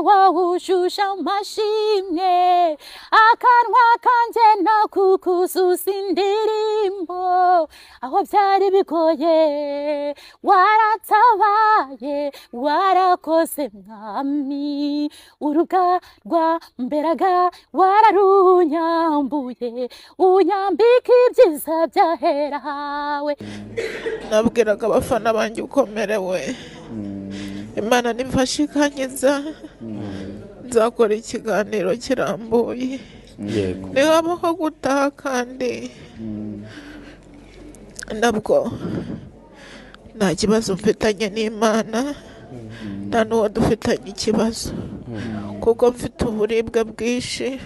Wawujuje amashimwe, akanwa kanjye nakukuzuza indirimbo. Aho byari bigoye waratabaye, warakoze mwami. Uruga rwamberaga wararunyambuye, unyambika ibyiza byahera hawe. Nabwiraga abafana banjye ukomerewe, Imana nimfashe ikankiza, nzakora ikiganiro kirambuye. Yego. Nihabaho gutaha kandi nabwo nta kibazo mfitanye n'Imana, nta n'uwo dufitanye ikibazo, kuko mfite uburibwe bwinshi,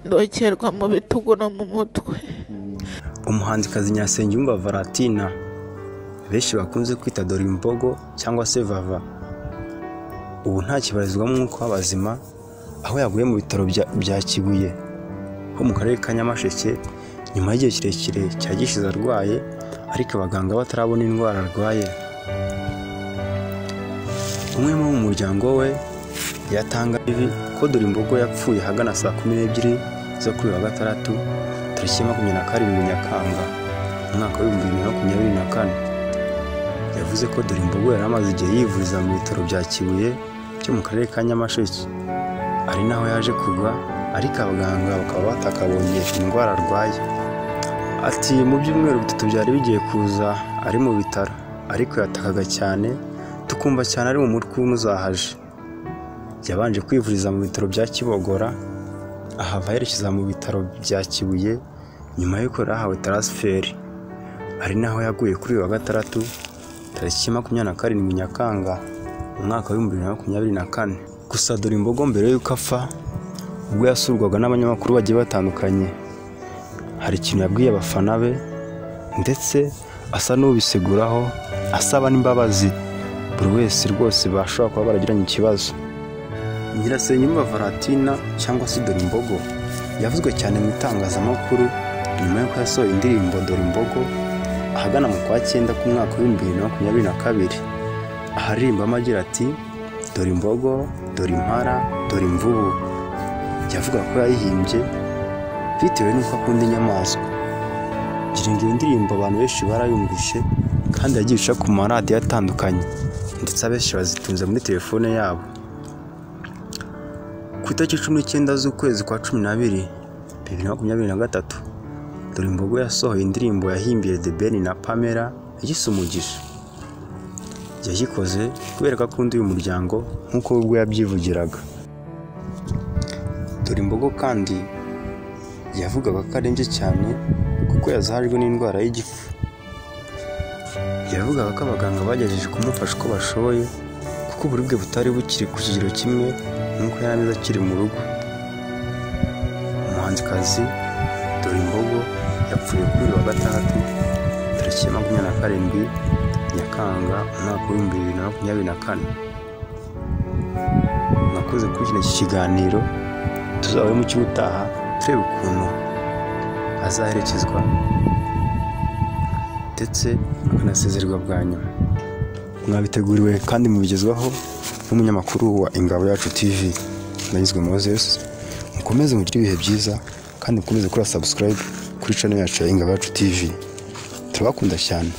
ndokerwa mu bitugu no mu mutwe. Umuhanzikazi Nyirasengiyumva Valentina, benshi bakunze kwita Dorimbogo cyangwa se Vava, ubu ntakibarizwamo umwuka w'abazima, aho yaguye mu bitaro bya Kibuye ho mu karere ka Nyamasheke nyuma y'igihe kirekire cyagishize arwaye, ariko abaganga batarabona indwara arwaye. Umwe mu muryango we yatanga ibi ko Dorimbogo yapfuye ahagana saa 12 zo kuri wa gatandatu tariki 27 Nyakanga umwaka wa 2024. Yavuze ko Dorimbogo yari amaze igihe yivuriza mu bitaro bya Kibuye byo mu karere ka Nyamasheke, ari naho yaje kugwa, ariko abaganga bakaba batakabonye indwara arwaye. Ati mu byumweru bitatu byari bigiye kuza ari mu bitaro, ariko yatakaga cyane, tukumva cyane ari mu mutwe umuzahaje. Yabanje kwivuriza mu bitaro bya Kibogora, ahava yerekeza mu bitaro bya Kibuye nyuma y'uko yari transferi, ari naho yaguye kuri uyu wa gatandatu tariki 27 Nyakanga umwaka wa 2024. Gusa Dorimbogo mbere y'uko apfa, ubwo yasurwaga n'abanyamakuru bagiye batandukanye, hari ikintu yabwiye abafana be, ndetse asa n'ubiseguraho asaba n'imbabazi buri wese rwose bashobora kuba baragiranye ikibazo. Nyirasengiyumva Valentina cyangwa se Dorimbogo yavuzwe cyane mu itangazamakuru nyuma y'uko yasohoye indirimbo Dorimbogo ahagana mu kwa 9 k'umwaka wa 2022, aharirimbamo agira ati Dorimbogo, dore impara, dore imvubu. Yavuga ko yayihimbye bitewe n'uko akunda inyamaswa. Ngira ngo iyo ndirimbo abantu benshi barayumvishe, kandi yagiye ica ku maradiyo atandukanye, ndetse abenshi bazitunze muri telefone yabo. Ku itariki 19 z'ukwezi kwa 12 2023, Dorimbogo yasohoye indirimbo yahimbiye The Ben na Pamela yise Umugisha. Yayikoze kubera ko akunda uyu muryango nk'uko ubwo yabyivugiraga. Dorimbogo kandi yavugaga ko arembye cyane kuko yazahajwe n'indwara y'igifu. Yavugaga ko abaganga bagerageje kumufasha uko bashoboye, kuko uburibwe butari bukiri ku kigero kimwe nk'uko yari ameze akiri mu rugo. Umuhanzikazi Dorimbogo yapfuye kuri uyu wa gatandatu tariki 27 Nyakanga umwaka wa 2024. Mwakoze kuri kino kiganiro, tuzabe mu cy'ubutaha turebe ukuntu azaherekezwa ndetse akanasezererwa bwa nyuma. Mwabiteguriwe kandi mubigezwaho n'umunyamakuru wa Ingabo Yacu TV, Ndanyuzwe Moses. Mukomeze mugire ibihe byiza kandi mukomeze kuri subscribe kuri channel yacu ya Ingabo Yacu TV. Turabakunda cyane.